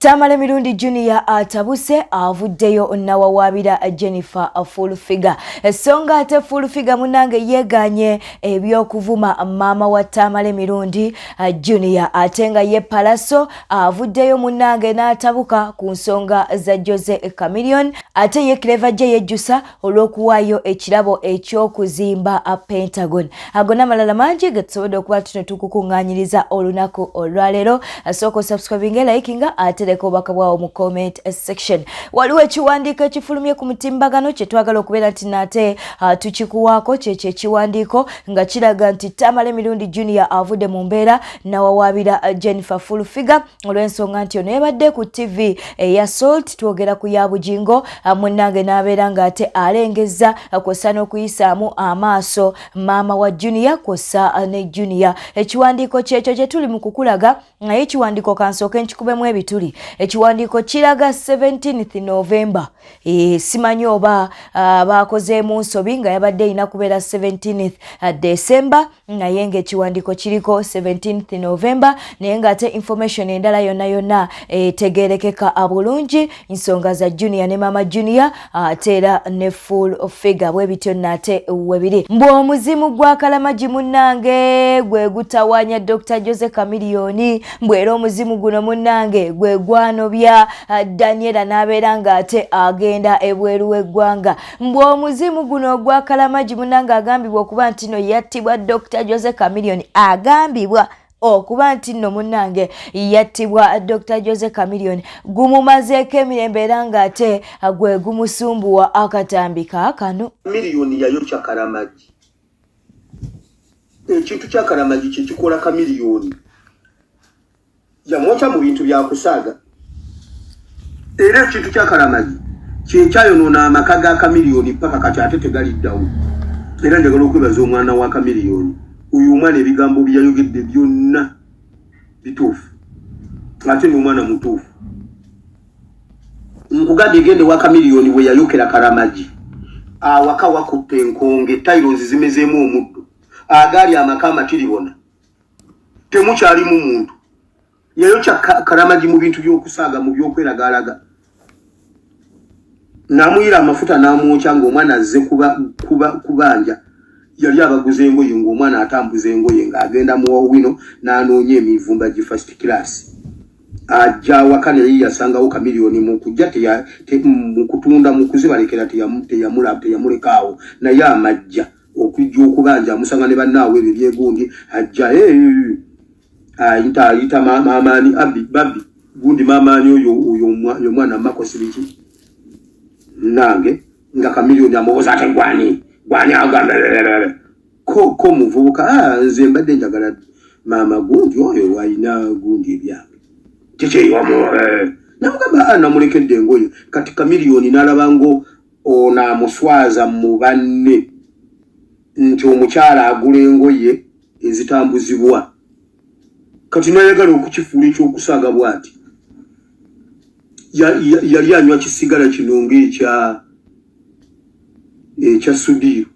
Tamale Mirundi Junior atabuse avuddeyo nawawaabira Jennifer Full Figure. Songa ate Full Figure munnange yeeganye eby'okuvuma maama wa Tamale Mirundi Junior, ate nga ye Palaso avuddeyo munnange n'atabuka ku nsonga za Jose Chameleone, ate ye Clever J yejjusa olw'okuwaayo ekirabo eky'okuzimba Pentagon. Ago n'amalala mangi getusobodde okuba tuno tukukuŋŋaanyiriza olunaku olwaleero. Asooka osubscribinga, likinga, ate leka obubaka bwawo mu comment section. Waliwo ekiwandiiko ekifulumye ku mutimbagano kye twagala okubeera nti nate tukikuwaako. Kyekyo ekiwandiiko nga kiraga nti Tamale Mirundi Junior avudde mu mbeera nawawaabira Jennifer Full Figure olw'ensonga nti ono yabadde ku TV eya Salt, twogera ku ya Bugingo, munnange n'abeera ng'ate alengezza kw'ossa n'okuyisaamu amaaso maama wa Junior kw'ossa ne Junior. Ekiwandiiko kyekyo kye tuli mu kukulaga, naye ekiwandiiko kansooke nkikubemu ebituli. Ekiwandiiko kiraga 17th November. Simanyi oba baakozeemu nsobi nga yabadde erina kubeera 17th December, naye ng'ekiwandiiko kiriko 17th November, naye ng'ate information endala yonna yonna etegeerekeka bulungi, nsonga za Junior ne maama Junior ate era ne Full Figure. Bwe bityo nate webiri. Mbu omuzimu gwa Kalamagi munnange gwe gutawaanya Dr Jose Chameleone, mbw era omuzimu guno munnange gwe gwanobya Daniela n'abeera ng'ate agenda ebweru w'eggwanga. Mbw omuzimu guno ogwa Kalamagi munnange agambibwa okuba nti no yattibwa Dr Jose Chameleone, agambibwa okuba nti nno munnange yattibwa Dr Jose Chameleone, gumumazeeko emirembe era ng'ate gwe gumusumbuwa akatambi kaakano. Miliyoni yayokya Kalamagi. Ekintu kya Kalamagi kyekikola Kamiliyoni, yamwokya mu bintu byakusaaga. Era ekintu kya Kalamagi kyekyayonoona amaka ga Kamiliyoni paka kati ate tegaliddawo. Era njagala okwebaza omwana wa Kamiliyoni oyo. Omwana ebigambo byeyayogedde byonna bituufu, ate n'omwana mutuufu. Nkugambye, gende wa Kamiliyoni we yayokera Kalamagi, awaka wakutta enkonge, tiles zimezeemu omuddo, agaali amaka amatiribona, temukyalimu muntu. Yayokya Kalamagi mu bintu by'okusaaga, mu byokweragalaga, n'amuyira amafuta n'amwokya ng'omwana azze kubanja. Yali abaguza engoye, ng'omwana atambuza engoye ng'agenda mu wino n'anoonya emivumba gi first class. Ajja awaka naye yasangawo Kamiliyoni mu kujja mu kutunda mu kuzibalekera, teyamulekaawo, naye amajja okujja okubanja amusanga ne bannaawe. Ebyo byegundi ajja ayita ayita maamaani abi babi gundi maamaani oyo oyo omwana makosi biki nange nga Kamiliyoni amubuuza ate gwani gwani, agamba ko muvubuka, "Ah, nze mbadde njagala maama gundi oyo walina gundi ebyange kikyeyomu." Namugamba, "Ah, namulekedde engoye." Kati Kamiliyoni n'alaba ngo ono amuswaza mu banne nti omukyala agula engoye ezitambuzibwa. Kati nayagala okukifuula ekyokusaaga bw'ati. Yali anywa kisigala kino ng'ekya ekya sudiiro,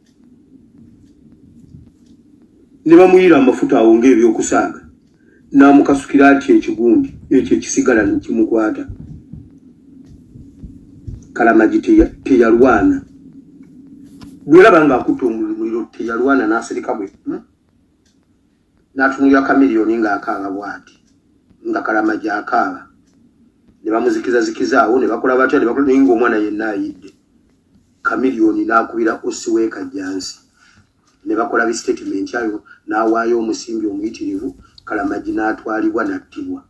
ne bamuyira amafuta awo ng'ebyokusaaga, n'amukasukira ati ekigundi ekyo ekisigala nekimukwata. Kalamagi teyalwana, bwelaba ng'akutta omuliro teyalwana, n'asirika bwe, N'atunulira Kamiliyoni ng'akaaba bw'ati, nga Kalamagi akaaba, ne bamuzikizazikiza awo, ne bakola batya, ne bakola, naye ng'omwana yenna ayidde. Kamiliyoni n'akubira OC w'e Kajjansi ne bakola bisitatimenti ayo, n'awaayo omusimbi omuyitirivu. Kalamagi n'atwalibwa n'attibwa.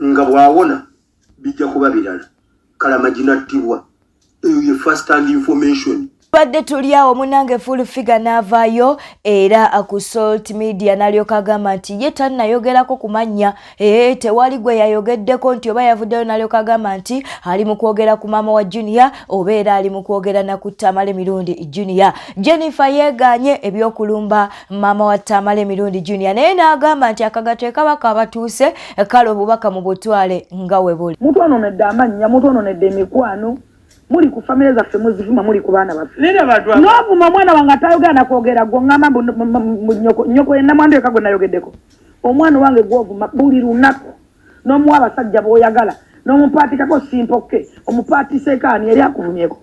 Nga bw'awona bijja kuba birala. Kalamagi n'attibwa. Eyo ye first hand information. Badde tuli awo munange, Full Figure n'avaayo era ku Salt Media n'alyoka agamba nti ye tannayogerako ku mannya, ee tewali gwe yayogeddeko, nti oba yavuddeyo n'alyoka agamba nti ali mu kwogera ku maama wa Junior oba era ali mu kwogera na ku Tamale Mirundi Junior. Jennifer yeegaanye ebyokulumba maama wa Tamale Mirundi Junior, naye n'agamba nti akagato kaba kabatuuse. Kale obubaka mu butwale nga we buli. Mutwononedde amannya, mutwononedde emikwano, muli ku famire zaffe, muzivuma, muli ku baana baffe. N'ovuma omwana wange atayogera nakwogera, gwe oŋŋamba mbu nyoko, nyoko yenna mwandu eka gwe nayogeddeko. Omwana owange gwovuma buli lunaku n'omuwa abasajja b'oyagala n'omupaatikako simpoke omupaatiseeko ani yali akuvumyeko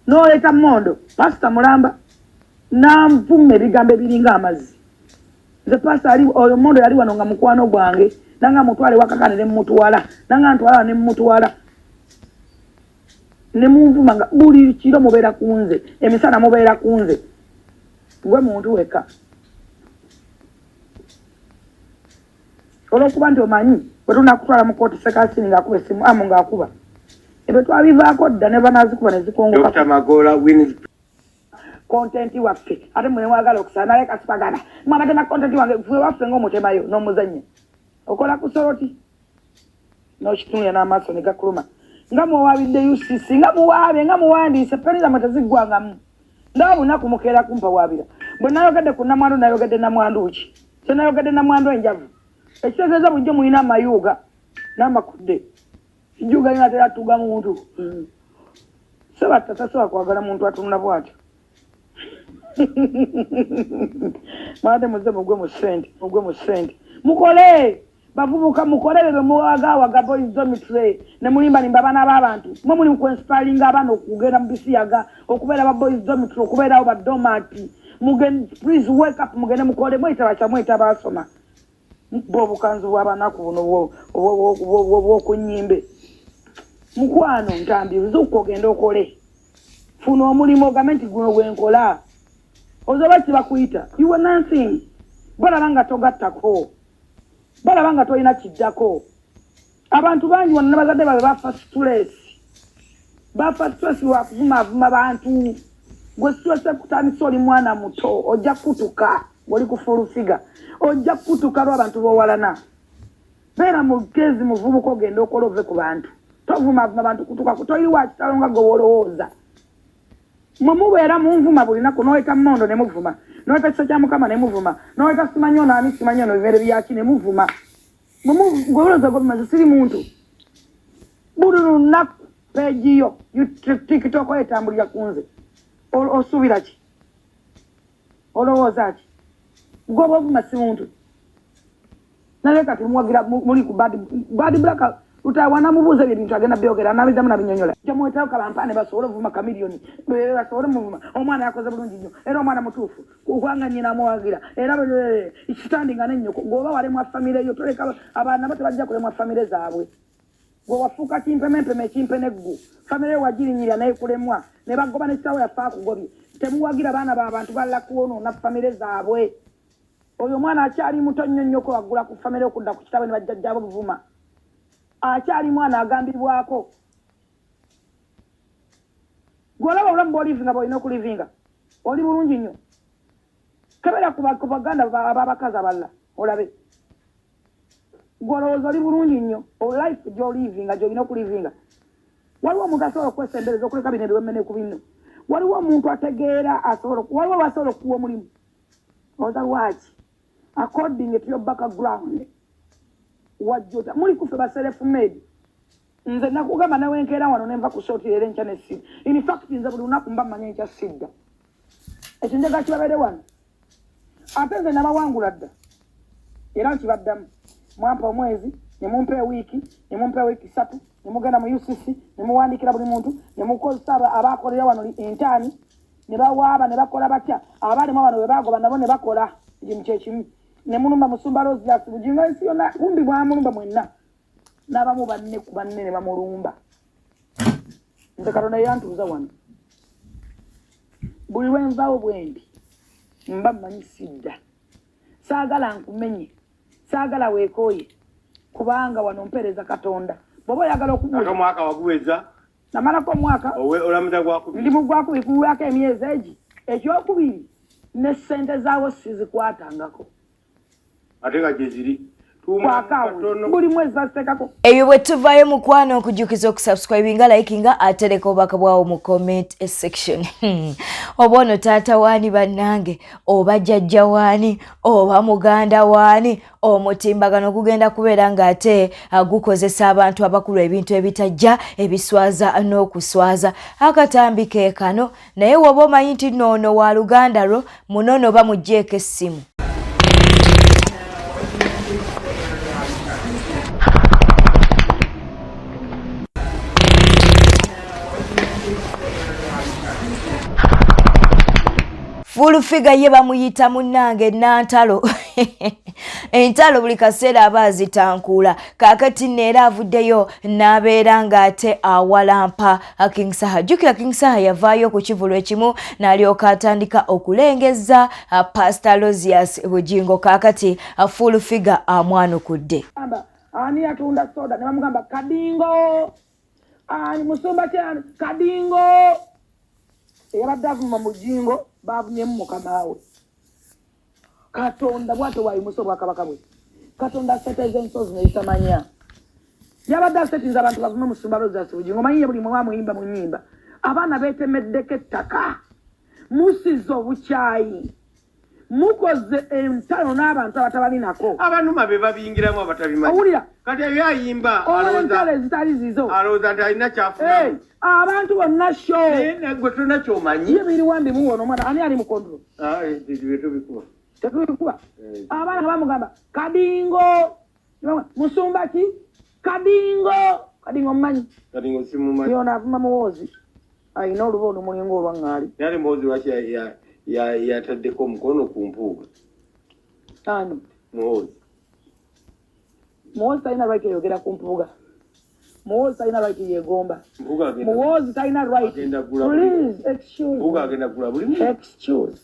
n'oleeta mondo pasita mulamba n'anvuma ebigambo ebiringa amazzi. Nze pasita ali oyo mondo yali wano nga mukwano gwange nanga mutwale wakakane ne mutwala nanga ntwala ne mutwala ne munvuma nga buli kiro mubeera ku nze emisana mubeera ku nze gwe muntu wekka olwokuba nti omanyi bwe tunakutwala mu kooti sekasini ng'akuba essimu amu ng'akuba ebyo twabivaako dda ne banazikuba ne zikongoka. Dr. Magola wins Content waffe ate mwe mwagala okusala naye kasipagana mwabatema content wange ffe waffe ng'omutemayo n'omuzannya okola ku soroti n'okitunulira n'amaaso ne gakuluma nga muwaabidde UCC nga muwaabye nga muwandiise peni zammwe teziggwangamu ndaba bunaku mukeera kumpawaabira bwe nayogedde ku namwandu nayogedde namwandu ki kye nayogedde namwandu enjavu ekitegeeza bulijjo mulina amayuuga n'amakudde ejjuuga linatera tuga muntu sebatta tasobola kwagala muntu atunula bwatyo mwade muze mugwe mu ssente mugwe mu ssente mukole bavubuka mukole bebe muwagawaga boys dormitory ne mulimbalimba abaana b'abantu mwe muli mukuinspiringa abaana okugenda mu bisiyaga okubeera ba boys dormitory okubeerawo ba domati mugende please wake up mugende mukole mweyita bakya mweyita baasoma bwo obukanzu bw'abanaku buno bw'okunyimbe mukwano ntambi zuukuka ogende okole funa omulimu ogambe nti guno gwenkola ozoba kibakuyita you were nothing balaba nga togattako balaba nga tolina kiddako abantu bangi wano ne bazadde babe bafa stress bafa stress lwakuvumaavuma bantu gwe stress ekutandisa oli mwana muto ojja kukutuka oli ku full figure ojja kukutuka lw'abantu b'owalana beera mugezi muvubuka ogenda okola ove ku bantu tovumaavuma bantu kutuka toli wa kitalo nga gwe wolowooza mwe mubeera munvuma buli naku noweta mondo ne muvuma noweta kisa kya mukama ne muvuma noweta simanyi ono ani simanyi ono bibere byaki ne muvuma gwolowooza gwe siri muntu buli lunaku page yo TikTok etambulira ku nze osuubira ki olowooza ki gwe bwovuma si muntu naye kati muwagira muli ku bad bad black lutawana mubuuza ebyo ebintu agenda byogera nabiddamu nabinyonyola jamwetayo kabampaane basobole ovuma kamiliyoni basobole muvuma omwana yakoze bulungi nnyo era omwana mutuufu kubanga nyina amuwagira era kitandinga nennyoko gwoba walemwa famire yo toleka abaana bo tebajja kulemwa famire zaabwe gwe wafuuka kimpemempeme ekimpeneggu famire yo wagirinyirira nekulemwa ne bagoba ne kitaawe yafa akugobye temuwagira baana b'abantu balala kwonoona famire zaabwe oyo omwana akyali muto nnyo nnyo ko waggula ku famire okudda ku kitaawe ne bajjajjaabo buvuma akyali mwana agambibwako gwolaba obulamu bwolivinga bwolina okulivinga oli bulungi nnyo kebera ku baganda ab'abakazi abalala olabe gwolowooza oli bulungi nnyo life gyolivinga gyolina okulivinga waliwo omuntu asobola okwesembereza okuleka bino ebiwemmene ku bino waliwo omuntu ategeera asobola waliwo asobola okuwa omulimu oza lwaki according to your background wajjota muli kufe ba self made nze nakugamba newenkeera wano nenva ku short leero enkya nesida in fact nze buli lunaku mba mmanya enkya sidda ekyo njagala kibabeere wano ate nze nabawangula dda era nkibaddamu mwampa omwezi ne mumpa ewiiki ne mumpa ewiiki ssatu ne mugenda mu UCC ne muwandiikira buli muntu ne mukozesa abakolera wano entaani ne bawaaba ne bakola batya abalimu wano bwe bagoba nabo ne bakola ekintu kyekimu ne mulumba musumba Rosias Bugingo ensi yonna kumbi bwamulumba mwenna n'abamu banne ku banne ne bamulumba nze Katonda yantuuza wano buli lwenvaawo bwendi mba mmanyi sidda saagala nkumenye saagala weekooye kubanga wano mpeereza Katonda bw'oba oyagala okubuuza omwaka waguweza namalako omwaka olamuza gwakubiri ndi mu gwakubiri kuwako emyezi egi ekyokubiri ne ssente zaawo sizikwatangako ate nga gyeziri buli mwezi baziteekako ebyo bwe tuvaayo mukwano okujjukiza okusubscribinga likinga atereka obubaka bwawo mu comment section oba ono taata waani bannange oba jjajja waani oba muganda waani omutimbagano gugenda kubeera ng'ate gukozesa abantu abakulu ebintu ebitajja ebiswaza n'okuswaza akatambi ke kano naye woba omanyi nti noono wa luganda lwo munono oba mugjeeko essimu. Full Figure ye bamuyita munnange Nantalo entalo buli kaseera aba azitankuula. Kaakati nno era avuddeyo n'abeera ng'ate awalampa King Saha. Jjukira King Saha yavaayo ku kivulu ekimu n'alyoka atandika okulengezza Pastor Aloysius Bugingo. Kaakati Full Figure amwanukudde. Ani yatunda soda ne bamugamba Kadingo, ani musumba kyani Kadingo eyabadde avuma Bugingo baavumyemu mukama we. Katonda bwatyo bwayimusa obwakabaka bwe. Katonda aseteza ensozi nezitamanya. Yabadde asetinza abantu bavume musumba Aloysius Bugingo. Omanyi ye buli mwe amuyimba mu nnyimba. Abaana beetemeddeko ettaka. Musize obukyayi. Mukoze entalo n'abantu abatabalinako. Abanuma be babiyingiramu abatabimanyi. Owulira? Kati ebyo ayimba entalo ezitali zizo. Alowooza nti alina kyafunamu. Abantu bonna show. Naye gwe tolina kyomanyi. Ye biriwa mbimuwona omwana ani ali mu control? Ah, tetubikuba. Tetubikuba. Abaana nga bamugamba Kadingo. Musumba ki? Kadingo. Kadingo mmanyi. Kadingo simumanyi. Yona avuma muwoozi. Alina oluba olumulinga olwa ŋŋaali. Naye Muhoozi lwaki yataddeko omukono ku Mpuuga? Ani? Muhoozi. Muhoozi talina right eyogera ku Mpuuga. Muhoozi talina right yegomba. Muhoozi talina right. Please excuse. Mpuuga agenda kugula buli muntu. Excuse.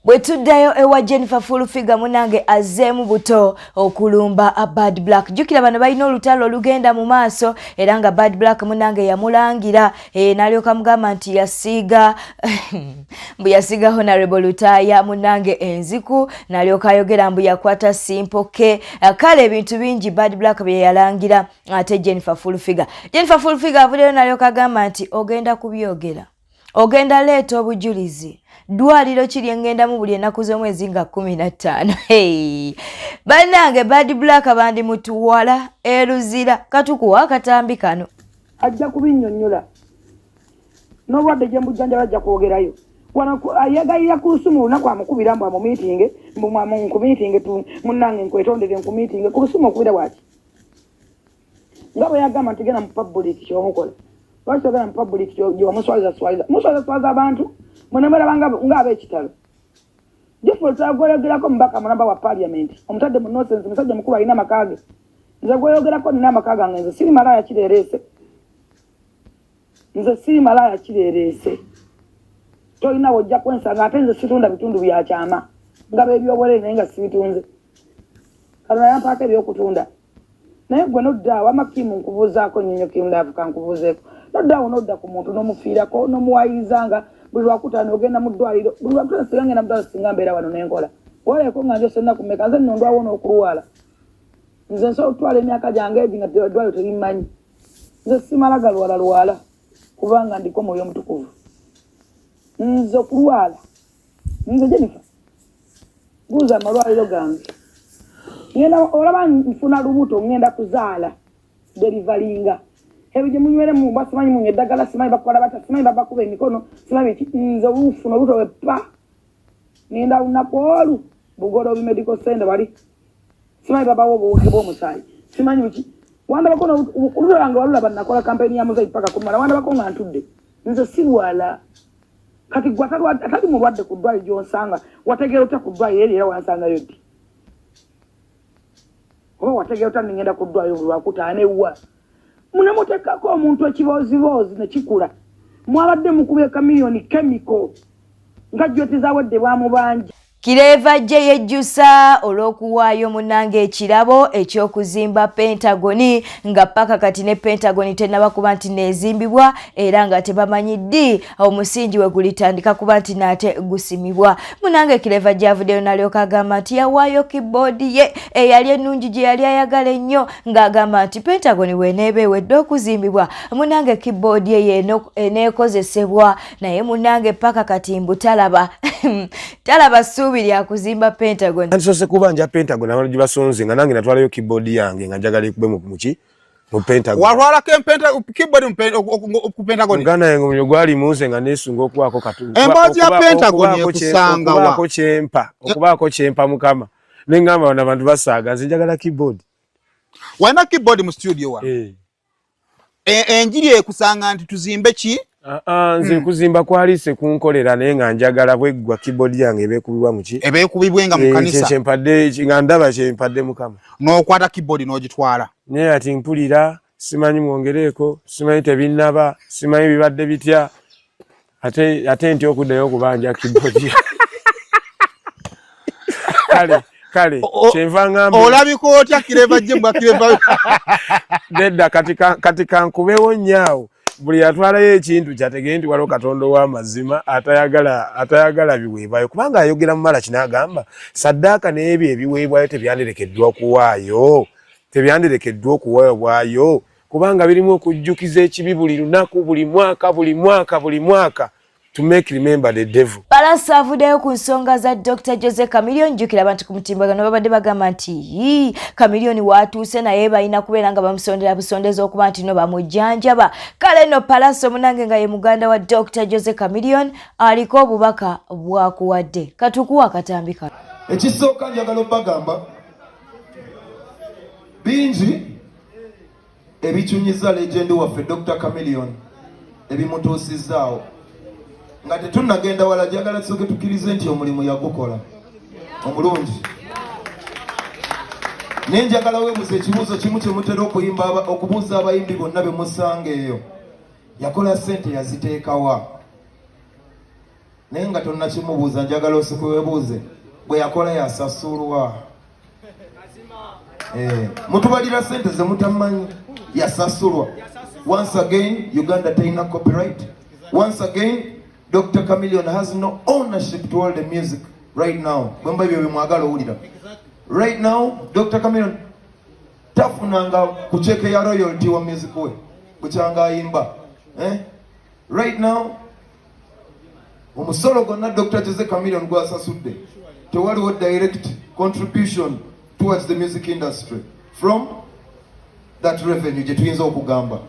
Bwe tuddayo ewa Jennifer Full Figure munange azzeemu buto okulumba Bad Black. Jjukira bano balina olutalo olugenda mu maaso era nga Bad Black munange yamulangira n'alyoka mugamba nti yasiiga mbu yasiiga Honorable Lutaaya munange enziku, n'alyoka ayogera mbu yakwata Simple K. Kale ebintu bingi Bad Black bye yalangira ate Jennifer Full Figure. Jennifer Full Figure avuddeyo n'alyoka agamba nti ogenda kubyogera. Ogenda leeta obujulizi. Ddwaliro ki lye ŋŋendamu buli ennaku z'omwezi nga 15? Hey! Bannange Bad Black bandi mutuwala eruzira katukuwa akatambi kano. Ajja kubinnyonnyola n'obulwadde gye mbujjanjaba ajja kwogerayo. Wano yeegayirira ku lusumu olunaku amukubira mbu amumiitinge, mbu nkumiitinge munnange nkwetondere nkumiitinge. Ku lusumu okubira bw'ati. Nga bwe yagamba nti genda mu public ky'omukola. Lwaki ogenda mu public gy'omuswaza swaza? Muswaza swaza abantu mwe mweraba nga ab'ekitalo. Geoffrey twagoyogerako mubaka mulamba wa parliament. Omutadde mu nonsense, musajja mukulu alina amaka ge. Nze gweyogerako nina amaka gange, nze siri malaaya kireereese. Nze siri malaaya kireereese. Tolina w'ojja kwensanga ate nze situnda bitundu bya kyama. Nga b'ebyobwerere naye nga sibitunze. Katonda yampaako eby'okutunda. Naye gwe nodda awo, ama Kim nkubuuzaako nnyo nnyo Kim Love kankubuuzeeko. Nodda awo nodda ku muntu n'omufiirako n'omuwaayiriza nga buli lwakutaano ogenda mu ddwaliro. Buli lwakutaano singa ngenda mu ddwaliro singa mbeera wano ne nkola. Waleeko nga njose ennaku mmeka nze nno ndwawo n'okulwala. Nze nsobola okutwala emyaka gyange egi nga eddwaliro terimmanyi. Nze simala galwala lwala kubanga ndiko Mwoyo Omutukuvu. Nze okulwala nze Jennifer buuza amalwaliro gange. Ngenda olaba nfuna lubuto ngenda kuzaala delivalinga. Ebyo gye munywere mu mbwa simanyi munywa eddagala simanyi bakola batya simanyi babakuba emikono simanyi biki. Nze olufuna olubuto bwe ppa ngenda lunaku olu Bugoloobi Medical Center wali simanyi babawa obuwuke bw'omusaayi simanyi biki. Wandabako olubuto lwange walulaba nakola kampeyini ya muzeeyi paka kumala wandabako nga ntudde. Nze sirwala. Kati gwe atali mulwadde ku ddwaliro gy'onsanga wategeera otya ku ddwaliro eryo era wansangayo ddi? Oba wategeera otya ngenda ku ddwaliro buli lwakutaano ewa? Mune muteekako omuntu ekibooziboozi ne kikula. Mwabadde mukubye Chameleone chemical nga jjoti zawedde bwamubanja. Kireeva gye yejjusa olw'okuwaayo munnange ekirabo eky'okuzimba Pentagoni nga paka kati ne Pentagoni tennaba kuba nti neezimbibwa era nga tebamanyi ddi omusingi we gulitandika kuba nti naate gusimibwa. Munnange Kireeva gy'avuddeyo n'alyoka agamba nti yawaayo keyboard ye eyali ennungi gye yali ayagala ennyo ng'agamba nti Pentagoni bw'eneeba ewedde okuzimbibwa munnange keyboard ye eneekozesebwa. Naye munnange paka kati mbu talaba ssuubi lya kuzimba Pentagon. Nsoose kubanja Pentagon abantu gye basonze nga nange natwalayo keyboard yange nga njagala ekube mu muki mu Pentagon. Watwalako keyboard ku Pentagon? Muganda yange omuliro gwali munze nga neesunga okubaako katu. Emboozi ya Pentagon ekusanga wa? Okubaako kyempa, okubaako kyempa Mukama. Ne ngamba bano abantu basaaga nze njagala keyboard. Walina keyboard mu studio wano? Enjiri ekusanga nti tuzimbe ki? Ah, ah, nze kuzimba kwali sekunkolera, naye nga njagala bweggwa keyboard yange ebeekubibwa muki. Ebeekubibwe nga mu Eh, kanisa. Kyempadde nga ndaba kyempadde Mukama. N'okwata keyboard n'ogitwala. Naye ati mpulira simanyi mwongereeko, simanyi tebinnaba, simanyi bibadde bitya, ate nti okuddayo okubanja keyboard. Kale kyenva ngamba. Olabika otya kireva jembwa kireva? Nedda, kati kankubewo nnyo buli yatwalayo ekintu kyategere nti waliwo Katonda ow'amazima atayagala biweebwayo, kubanga ayogera mu Malaki n'agamba saddaaka n'ebyo ebiweebwayo tebyandirekeddwa kuwaayo, tebyandirekeddwa okuweebwayo, kubanga birimu okujjukiza ekibi buli lunaku, buli mwaka, buli mwaka, buli mwaka, to make remember the devil. Pallaso avuddeyo ku nsonga za Dr Jose Chameleone. Jjukira abantu ku mutimbagano babadde bagamba nti yii, Chameleone waatuuse naye balina kubeera nga bamusondera busondeza okuba nti no bamujjanjaba. Kale nno Pallaso munange nga ye muganda wa Dr Jose Chameleone aliko obubaka bwakuwadde, katukuwa akatambi kano. Ekisooka, njagala obbagamba bingi ebikyunyiza legend waffe Dr Chameleone ebimutuusizaawo. Nga tetunnagenda wala, njagala tusooke tukkirize nti omulimu yagukola omulungi, naye njagala weebuuza ekibuuzo kimu kye mutera okuyimba okubuuza abayimbi bonna be musanga eyo: yakola ssente yaziteekawa? Naye nga tonnakimubuuza, njagala osooke weebuuze bwe yakola yasasulwa? Eh, mutubalira sente zemutamanyi, yasasulwa? Once again, Uganda terina copyright. Once again, Dr Chameleone has no ownership to all the music right now. Bwemba ebyo bemwagala owulira right now, Dr Chameleone tafunanga ku cheque ya royalty wa music we bukyanga ayimba, eh? Right now, omusolo gwonna Dr Jose Chameleone gwasasudde, tewaliwo direct contribution towards the music industry from that revenue gye tuyinza okugamba.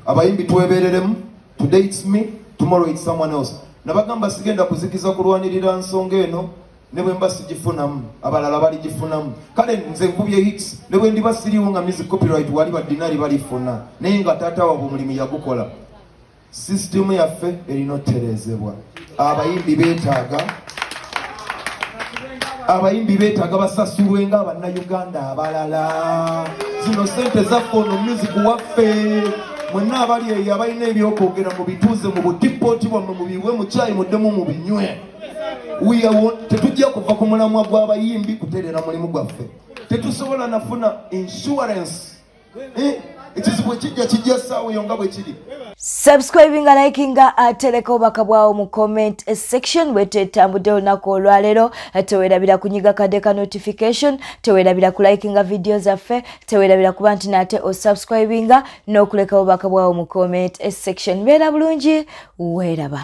Abayimbi twebereremu. Today it's me, tomorrow it's someone else. Nabagamba sigenda kuzikiza kulwanirira nsonga eno. Ne bwe mba sigifunamu, abalala baligifunamu. Kale nze nkubye hits, ne bwe ndiba siriwo nga music copyright wali badinari balifuna, naye nga taata waabwe omulimu yagukola. Sisitimu yaffe erina otereezebwa. Abayimbi beetaaga basasulwe nga Abannayuganda abalala. Zino sente zaffe, ono music waffe. Mwenna abali eyo abalina ebyokwogera, mubituuze mu butipooti bwammwe, mubiwe mu kyayi, muddemu mubinywe. Tetujja kuva ku mulamwa gw'abayimbi kutereera mulimu gwaffe. Tetusobola nafuna insurance. Eh, ekizibu ekijja kijja ssaawa eyo nga bwe kiri. Subscribinga, likinga, ateleka obubaka bwawo mu comment section. Bwetetambudde olunaku olwaleero, tewerabira kunyiga kadde ka notification, tewerabira kulikinga video zaffe, tewerabira kuba nti nate osubscribinga n'okuleka obubaka bwawo mu comment section. Beera bulungi, weeraba.